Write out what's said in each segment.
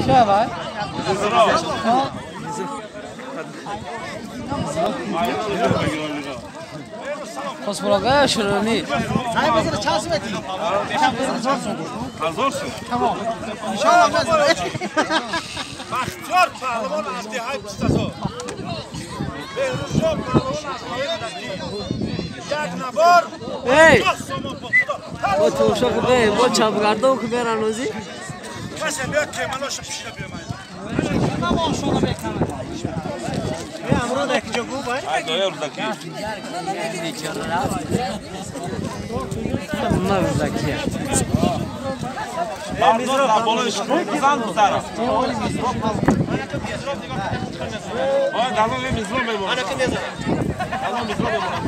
Şeva. Хосмурага шурани. Tamam. İnşallah Baxtiyar pəhləvan az dehay pistası. Behruzjon pəhləvan az як навор. Ey! Бо томошо кун, бо чапгардон кун меранози. Касе биёд кемалоша пишида биёмай. Bunlar rudakия. Мардон болои бизан писара. Ой, далон мизро меборад. Далон мизро меборад.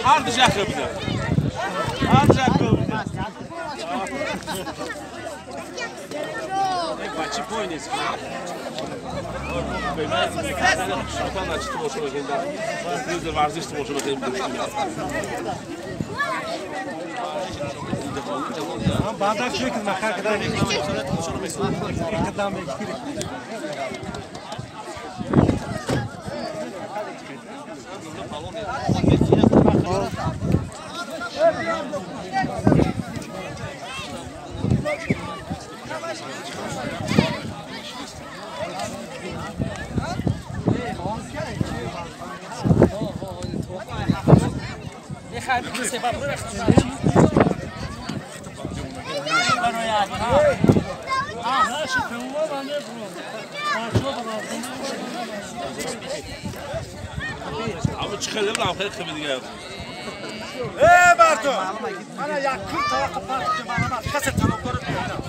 Ҳар ду жахра буда. Ҳар жахра буда. Бачи пой нест. Варзиш тамошо бикунем. Баъдан чӣ мекунад маха кадан иқдам мегирад. Аммо чӣ хеле билам, хеле хеле дигар. Э, мардум! Мана якум таваққуф партофтем, мана касе талабдори меҳнат.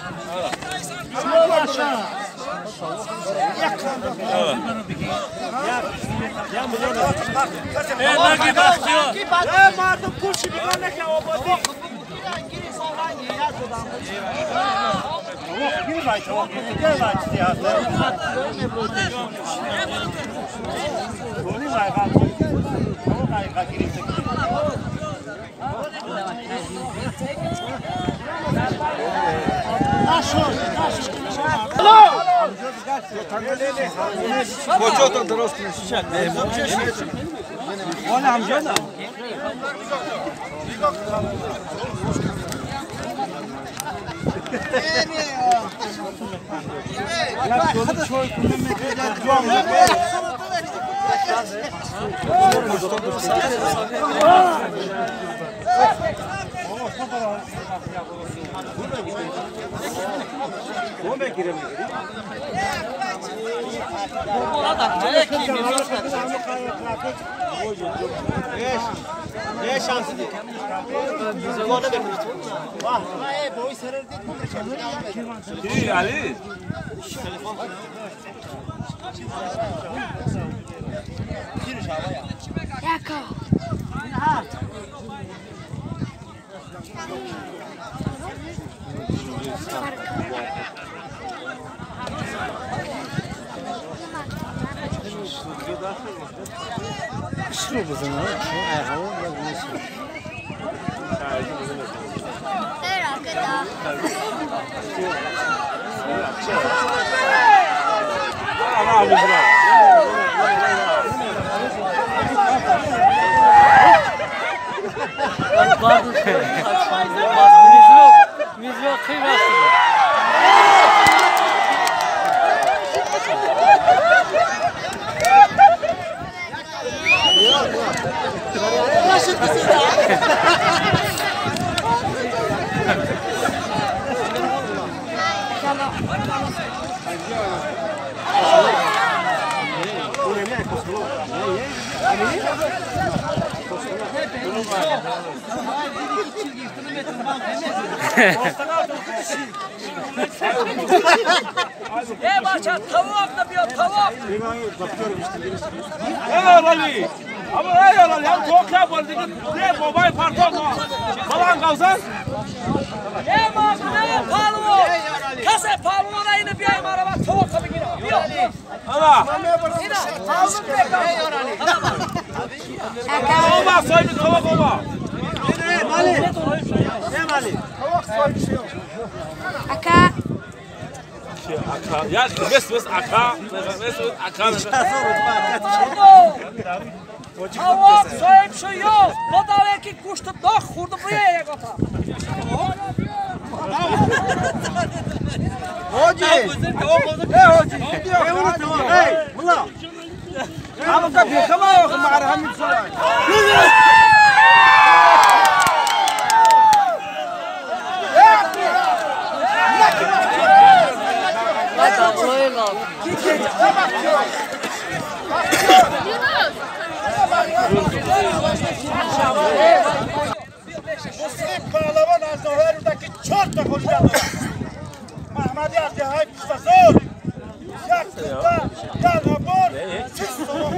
Э, мардум, пулши нигоҳ накун, ободӣ. کجا درست میشه؟ Ki Ali? ای بچه تواب نبیا تواب. ای رالی. اما ای رالی هم تو که بردی که موبایل پرتاب بلان قوزن. ای ماجنه پالو. کس پالو را اینو بیای ما را تواب بگیره. بیا. آلا. اینا پالو بابا صاحب تواب بابا. مالی. مالی. اکا. اکا یا بس بس اکا بس اکا. تواب صاحب شو یا مداره که گوشت داغ خورده بیا یک تا. حاجی. ای حاجی. ای ملا. هم که بیخما مع هم مسلم پهلوان از نوحه رودکی 4 تا خورده دارد. محمدی از دههای پشتزار یک تا در نبار 6 سوم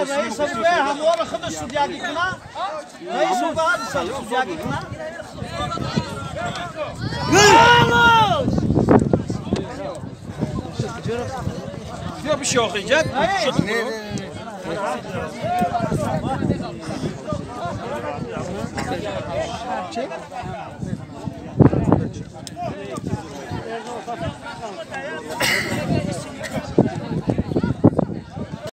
رئیس هموار خودش سودیاگی کنه. رئیس بعد سودیاگی کنه. بیا بشی آخه جد. نه.